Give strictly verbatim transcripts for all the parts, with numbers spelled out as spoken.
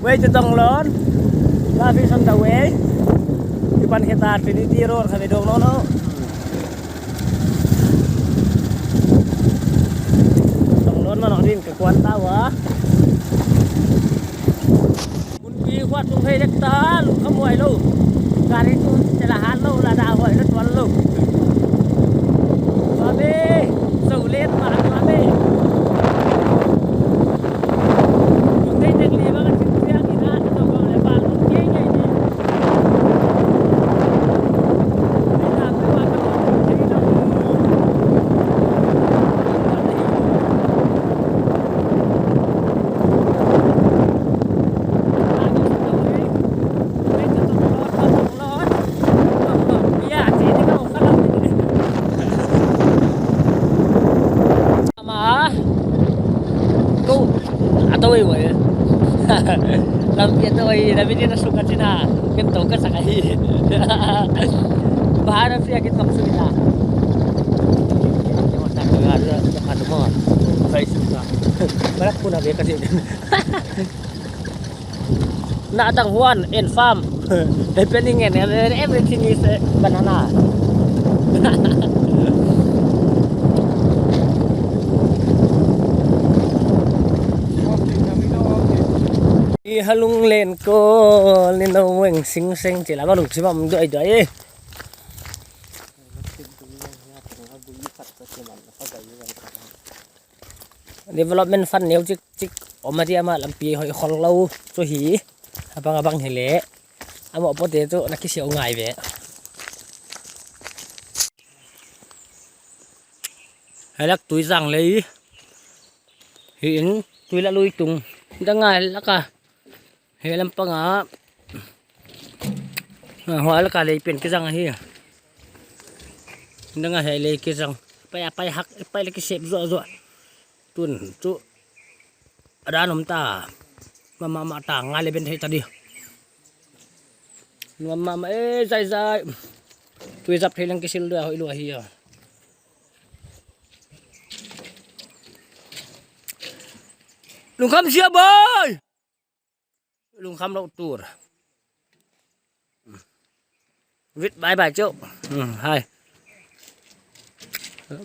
Way to Tonglon. Life is on the way. Ipan kita Trinity Road kami dong no no. Tonglon manok din ka kuan ta ua. Mun pi kuat tung hei dek ta, lungkham huai lou. Gari tu tela han lou, lada huai lou tuan lou. Tua be, so let ma tua be. Mun dei dek li ba ka chin siang ina, tua ba le ba lung kei ngai ni. Ama, ko, a tawi wai. Lampi a tawi, lampi ni na suka china. Ken tong ka saka hi. Bahar a sia kin kam sui na. Barak puna be ka si. Na dang huan in farm. Depending on everything is uh, banana. I halung len ko ni no weng sing seng chila ba lung simam duai duai. Development fund neu chik chik om a dia ma lampi hoih khol lou chu hi. Abang abang hi le. Amo pote chu na kisiau ngai ve. Helak tui zang lei. Hi in tui la lui tung. Da ngai laka. He lam panga. Ah, huai laka lei pen kizang hi. Nang a he lei kizang. Pai a pai hak, pai laki sep zua zua. Tun, tu. Ada nom ta. Mama ma ta, ngai le ben thei ta di. Mama ma, eh, zai zai. Tui zap thei lang kisil dua hoih lua hi a. Lungkham sia boy. Lungkham lou tur. Vit bye bye chau. Hmm, hai.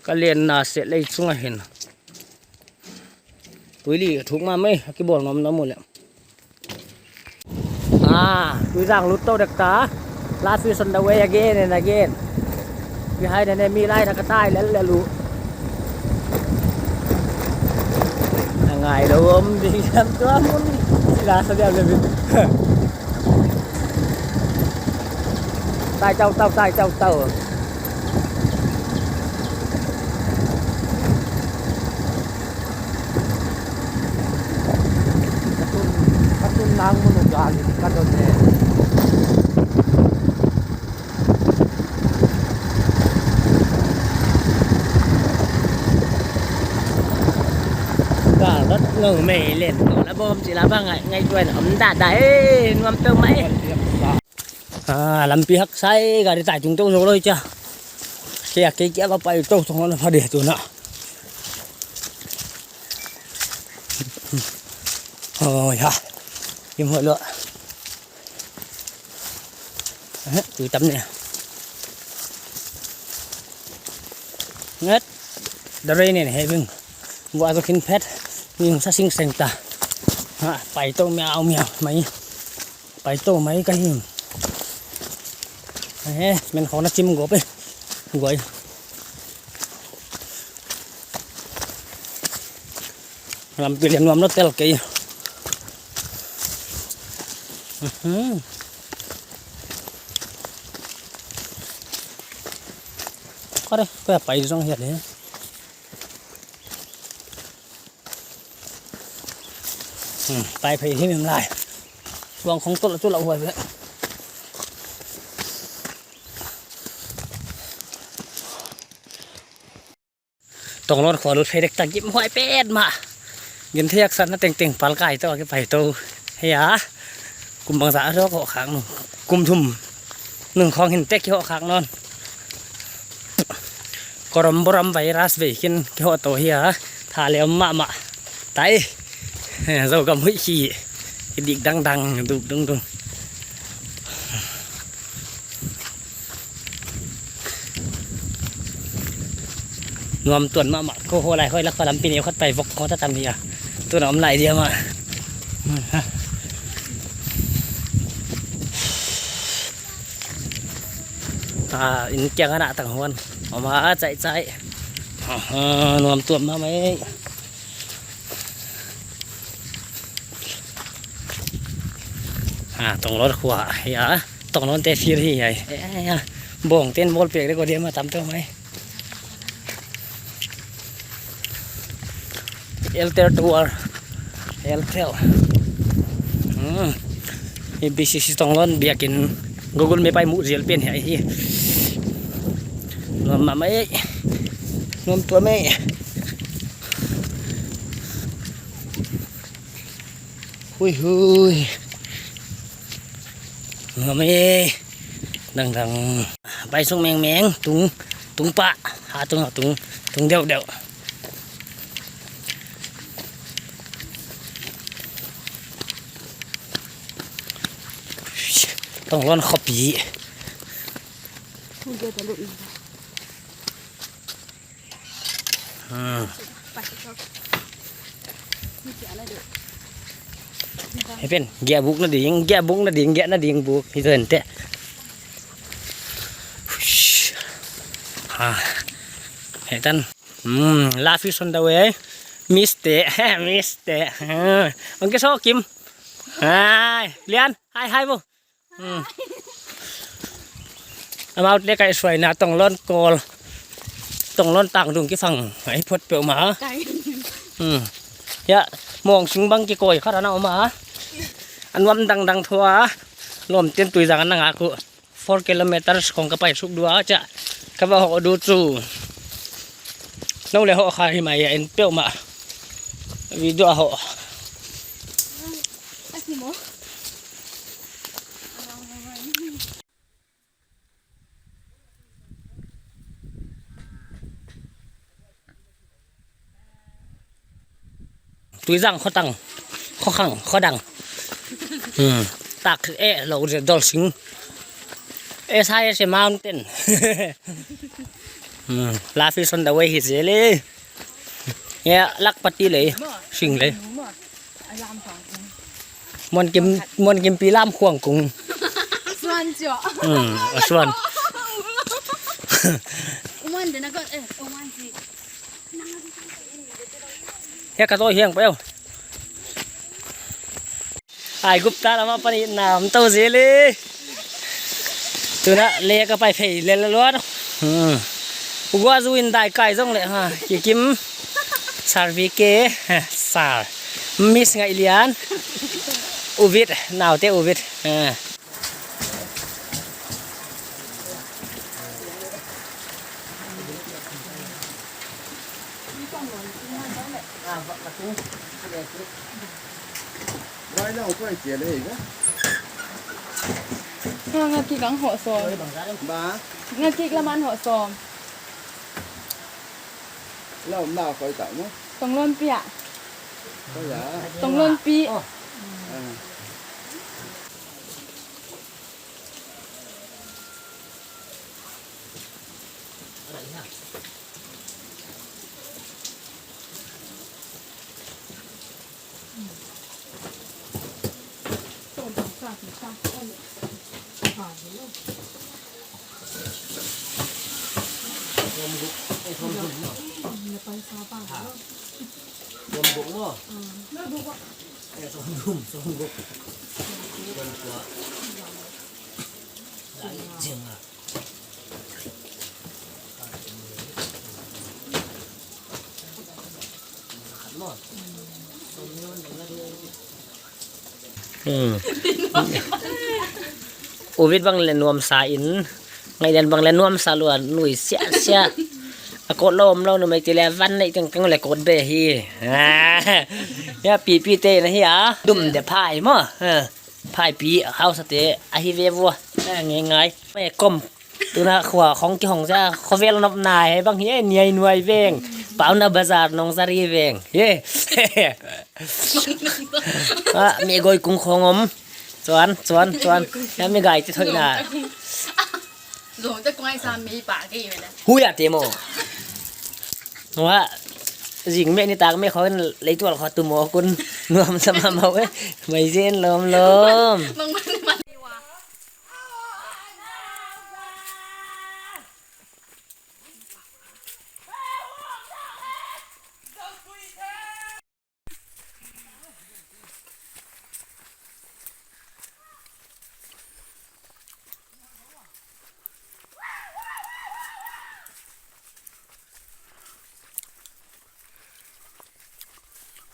Ka len na se lei chunga hin. Tui li thuk ma mai, ki bol nom na mu le. Ah, tui zang lut tou dek ta. Life is on the way again and again. Behind enemy line a ka tai lel lel u. A ngai lou om ding sam tua mun. Sila sa diam le bin. Tai tau tau, tai tau tau. Katun, katun nang mun u gal, katun ne. Ka rat ngau mei len ko la bom chi la ba ngai ngai tuan om da da e nuam pe mai. Ah, lampi hak sai gari tai tung tou zo loi cha. Kia kia kia ba pai tou tou na pha de tu na. Oh ya. Im ho lo. Eh, tui tam ne. Ngat. Da rei ne he bing. Gua zo kin phet. Ni sa sing seng ta. Ha, pai tou miau miau mai. Pai tou mai ka him. Eh, men khong na chim go pe. Guai. Lampi lian nuam lou tel kei. Mhm. Kore, koi pai zong hiat le. Hmm, pai phei him him lai. Suang khong tol tu la huai ve. Tonglon khua lut phei dek ta gim huai pet mah. Gin thiak san na teng teng pal kai tou ki pai tou. Hei a. Kum bangzah a ro ko khak nu. Kum thum. Nung khong hin tek ki ho khak non. Korom borom virus vei kin ki ho tou hi a. Tha le om mahmah. Tai. Zogam huih khi. Dik dangdang, duk dungdung. Nuam tuan mahmah, kou hua lai hoih lak pa lam pi neu khat pai vok kho ta tam hia. Tuna om lai dia mah. Ah, inn kiang ana tang huan. Om a chai chai. Ah, nuam tuan mahmah e. Ah, Tonglon khua, ya. Tonglon te field hi ai. Eh, ya. Bawng ten ball pek de ko dia mah tam tawh mai. Airtel tower. Airtel. Hmm. Hi B C C Tonglon biakin Google Map ai muh zel pen hi ai hi. Nuam mahmah e. Nuam tuan e. Hui hui. Nuam e. Dangdang. Pai sung mengmeng, tung, tung pah. Ha tung, tung, tung deuhdeuh. Tonglon khopi. Hmm. Hi pen, giah buk na ding, giah buk na ding, giah na ding buk, hi pen te. Hush. Ha. Hi tan. Hmm, life is on the way. Mister, Mister. Hmm. Ong ke so Kim. Hai, Lian, hai, hai bo. Hmm. Amau te kai suai na Tonglon kol. Tonglon tang dung ki fang. Ai phot peuhmah. Kai. Hmm. Ya, mong sing bang ki koi khat ana om a. Anuam dangdang thua. Lawm ten Tuizang ana nga ku. Four kilometers khong ka pai suk dua cha. Ka va hoh du chu. Nou le hoh kha hi mai a en peuhmah. Video a hoh. Tuizang khotang, khokhang, khodang. Hmm. Tak e lo je dol sing. Esa ese mountain. Hmm. Life is on the way hi zel e. Ya, lak pati le, sing le. Mon kim, mon kim pi lam khuang kung. Suan cio. Hmm, a suan. Uman dena ko, eh, uman si. He ka to hiang pa yo. Ai gup ta lama pani nam to zel e. Tuna le ka pai phei le la luan. Hmm. Ugua zu in dai kai zong le ha. Ki kim. Sar vi ke. Sar. Miss Ngai Lian. Uvit. Nau te uvit. Ha. Nga, nga kik ang hoh sawm. Ba? Nga kik lam an hoh sawm. Lau na koi ta mo. Tonglon pi ah. Koi ya. Tonglon pi. Oh. Ah. Hmm. Uvit bang le nuam sa in, Ngai Lian bang le nuam sa lua, nui sia sia. A kot lou om lou numei te le van nei teng teng le kot be hi. Ya pi pi te na hi a. Dum de phai mo. Ha. Phai pi hausa te ahi ve vua. Ngai ngai. Me kom. Tuna khua khong ki hong sa khovel nop nai bang hi e niai nuai veng. Pauna bazar Nongzari veng. Ye. Ah, mi goi kung khong om. Chuan, chuan, chuan. Ya mi gai ti thoi na. Zong te kung ai sa mi pa ke me na. Hui a te mo. Wa. Zing me ni tak me khon lei tual kho tu mo kun. Nuam sama mau e. Mai zen lom lom. Mang man man.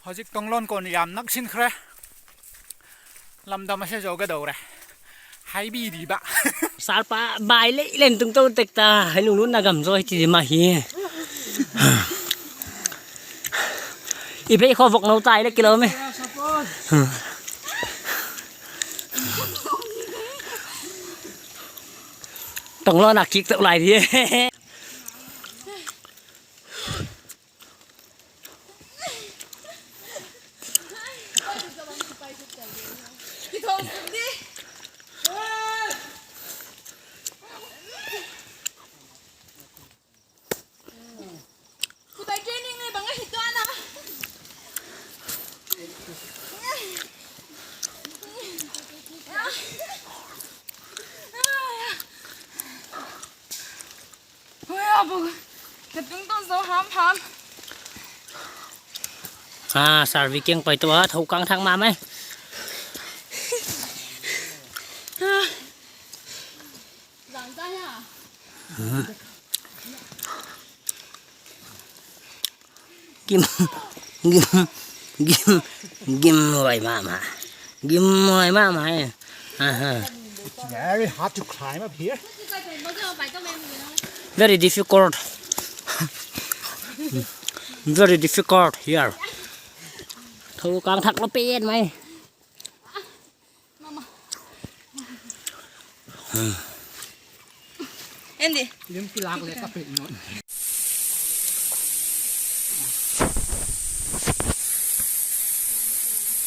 Hojik Tonglon kon yam nak sin khre. Lamdam a se zo ka do re. Hai bi di ba. Sarpa bai le len tung to tek ta. Hai lung lun na gam zo ti ma hi. I bei kho vok no tai le kilo me. Tonglon a kik to lai di. Ui, a bu. Ka tung tung zo ham ham. Ah, Sarvi keng pai tua, tho kang thang ma mai. Ah. Zang zang ya. Gim, gim, gim, gim huai mahmah. Gim huai mahmah e. Aha. It's very hard to climb up here. Very difficult. Very difficult here. Tho kang thak lo pen mai. Andy. Lim kilak le ka pe non.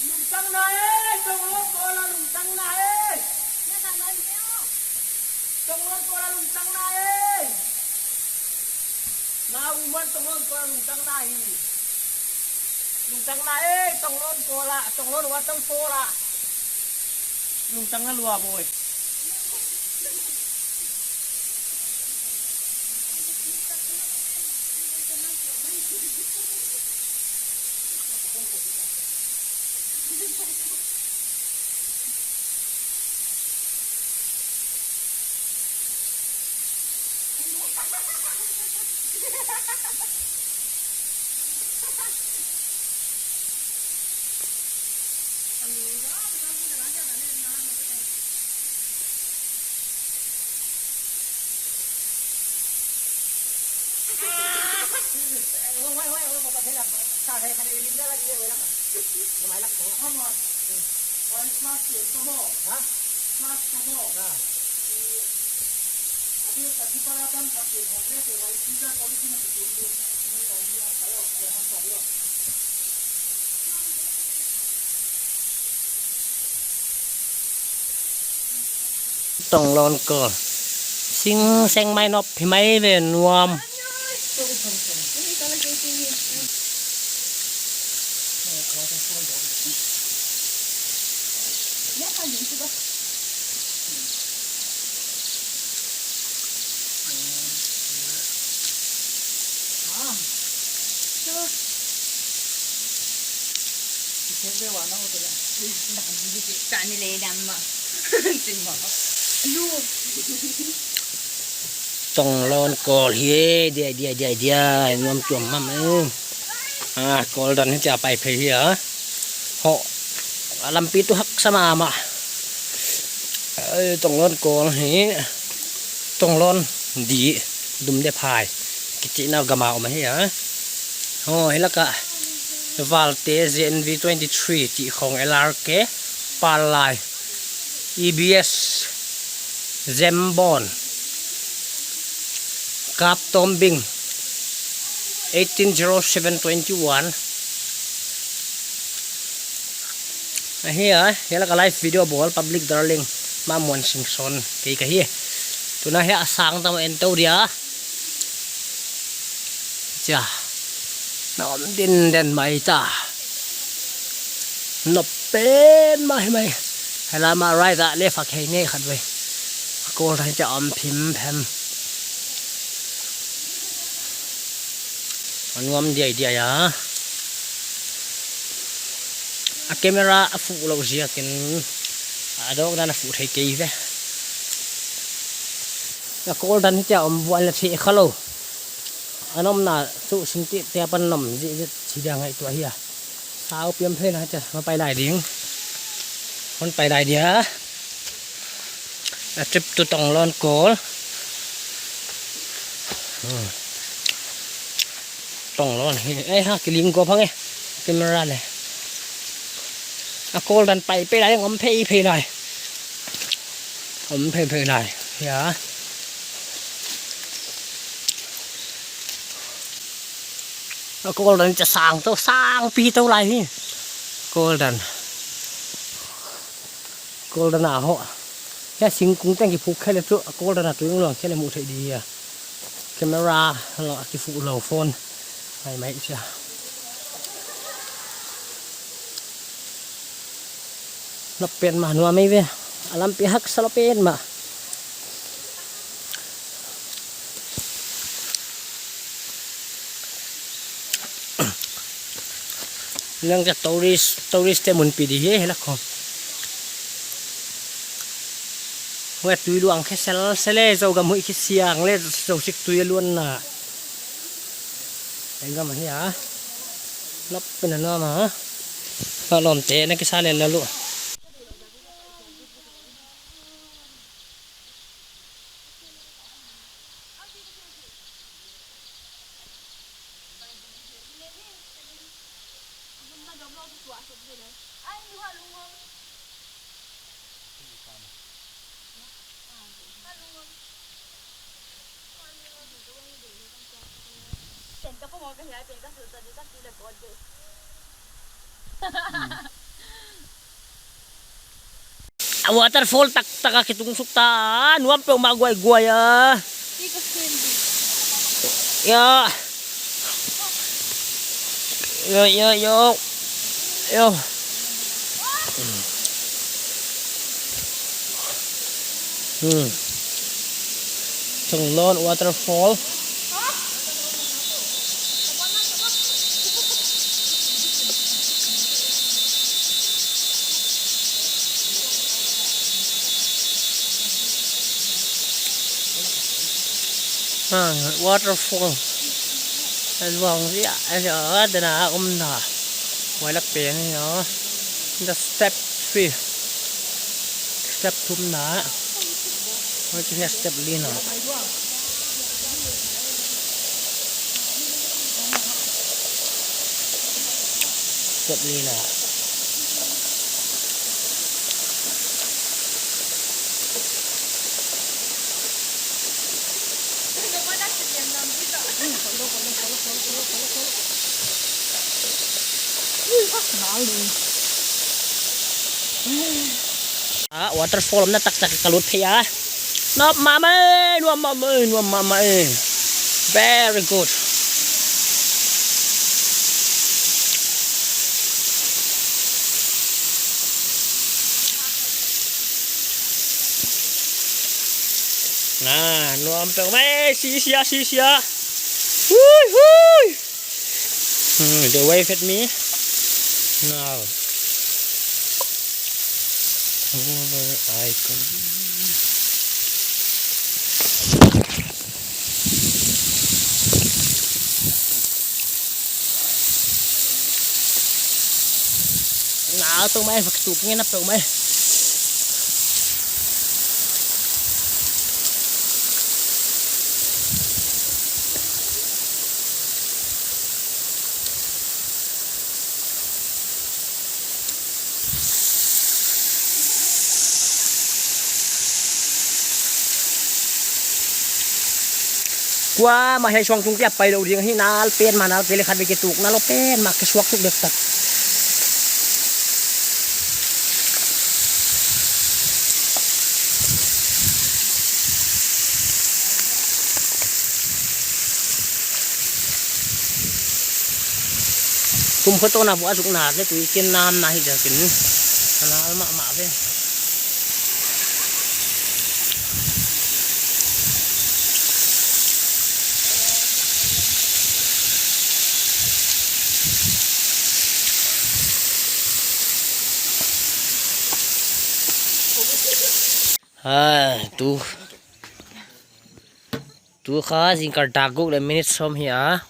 Lungtang na e, Tonglon Kol a lungtang na e. Tonglon Kol a lungtang na e. Na uman Tonglon Kol a lungtang na hi. Lungtang na e, Tonglon Kol a, Tonglon waterfall a. Lungtang na lua boy. Tonglon Kol. Sing seng mai nop hi mai ve nuam. Tonglon Kol hi e, dia, dia, dia, dia, nuam tuam mam e. Ah, Kol dan hi chia pai phei hi a. Ho, a lampi tu haksa mahmah. Ai, Tonglon Kol hi. Tonglon di, Dumde Phai. Kichihna gam a om hi a. Ho, hi laka. Valte Z N V twenty-three chih khong L R K. Palai. E B S. Zembon. Kaptombing. Eighteen zero seven twenty-one. Ahi a, hiai lak a live video bawl public darling Mamuan Singson kei ka hi. Tuna hiai a sang tam en tou dia. Chia. Na om din den mai ta. Nop pen mai mai. Hiai lam a right a left a kei nei khat ve. Kol thang chia om phim phem. A nuam diai diai a. A camera a fuh lou ziakin a dawk dan a fuh thei kei ve. A kol dan hiai chia om vuan la thei kha lou. A nomna chu sing tih te apan nom zi zi chi dia ngaihtuah hi a. Sau piam phei na chia ma pai lai ding. Hon pai lai dia. A trip to Tonglon kol. Hmm. Tonglon hi. Eh ha, kiling ko phang e. Camera le. A kol dan pai phei lai, om phei phei lai. Om phei phei lai. Ya. A kol dan chia sang tou, sang pi tou lai hi. Kol dan. Kol dan a ho. Hiai singkung teng kiphuk khe le chu, kol dan a tui luang khe le mu thei di a. Camera lo kiphuk lou phone. Mai mai chia. Nop pen mah, nuam mai ve. A lampi haksa lou pen mah. Nang ka tourist, tourist te mun pi di hi, hiai lak khong. Huai tui luang khe sel sel e, Zogam huih khe siang le, Zosik tui luan na. Hiai gam hi a. Nop pen a nuam a. Ka lawmte na kisa le lalu. A waterfall taktak a kitung suk ta, nuam peuhmah guaiguai a. Ya. Yo, yo, yo. Yo. Hmm. Tonglon waterfall. Ah, waterfall. A luang ziah, a ziah, a dana omna. Huai lak pen hi a. The step three. Step thumna. Huai chu hiai step lina. Step lina. Ah, waterfall na taktak ka lut phei a. Nuam mahmah e, nuam mahmah e, nuam mahmah e. Very good. Na, nuam peuhmah e, sisia, sisia. Hui, hui. Hmm, they wave at me. Now. Over I go. Na, tou mai, fak tu, ngena tou mai. Kuamah hiai suang tung kia pai lou ding hi, nal pen mah, nal kei leh khat vei kituk, nal lou pen mah kisuak tuk dek tak. Kum khua toh na bu a zuk na leh tui ken nam na hi ziakin. Nal mahmah ve. Hai, tu. Tu kha zingkal dak guk leh minute sawm hi a.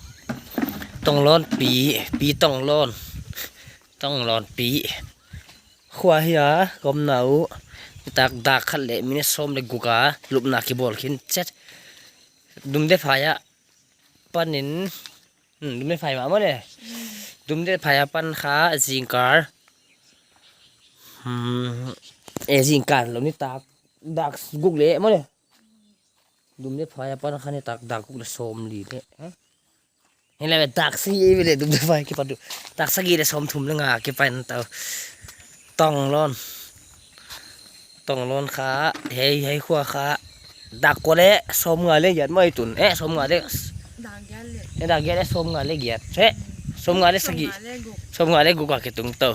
Tonglon pi, pi Tonglon. Tonglon pi. Khua hi a, ka omna uh. Dak, dak khat leh minute sawm leh guk a, lupna kibawl khin chet. Dumde phai a panin, hmm, Dumde phai mah maw le. Dumde phai a pan kha zingkal. Hmm, eh, zingkal lou ni tak, dak guk leh maw le. Dumde phai a pan kha ni tak dak guk leh sawmli leh. Ha? Hi leh dak sagih ve leh Dumde phai kipan tu. Dak sagih leh sawmthum leh nga kipan tau. Tonglon. Tonglon kha, hiai, hiai khua kha. Dak kua leh sawmnga leh giat maw tun. Eh, sawmnga leh. Dak giat leh. Eh, dak giat leh sawmnga leh giat. Eh, sawmnga leh sagih. Sawmnga leh guk. Sawmnga leh guk a kitung tau.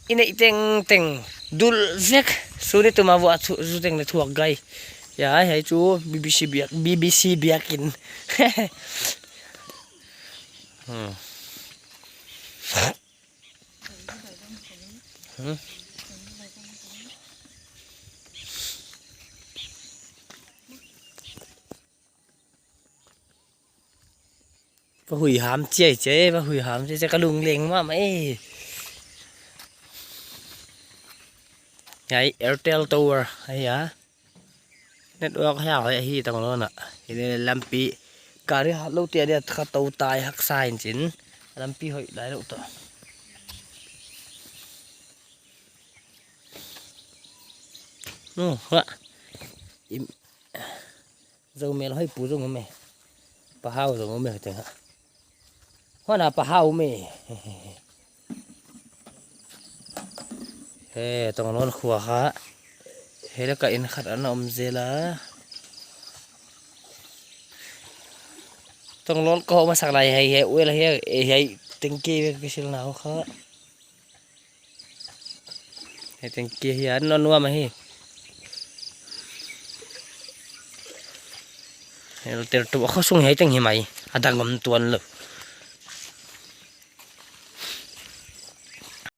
I neih tengteng dul vek. Suni tuma vuah thu, zu teng leh thuak gai. Ya, hiai chu B B C biak, B B C biakin. Hmm. Hmm. Va hui ham chiai chiai, va hui ham chiai chiai, ka lungleng mahmah e. Hiai Airtel tower ahi a. Network hiai hoih ahi Tonglon ah. Hi leh lampi. Gari hat lou te dia kha tou tai haksa in chin. Lampi hoih lai lou toh. Nu, hua. Im. Zomel hoih pu zong om e. Pahau zong om e teng ah. Huan a pahau om e. He, Tonglon khua kha. He leh ka inn khat ana om zel a. Tonglon ka hawh masak lai hiai, hiai, uel hiai, eh, hiai, tengki ve ka kisil na kha. Hiai tengki hi a, non nuam ahi. Hiai ter tu, a khosung hiai teng hi mai. A dang om tuan lou.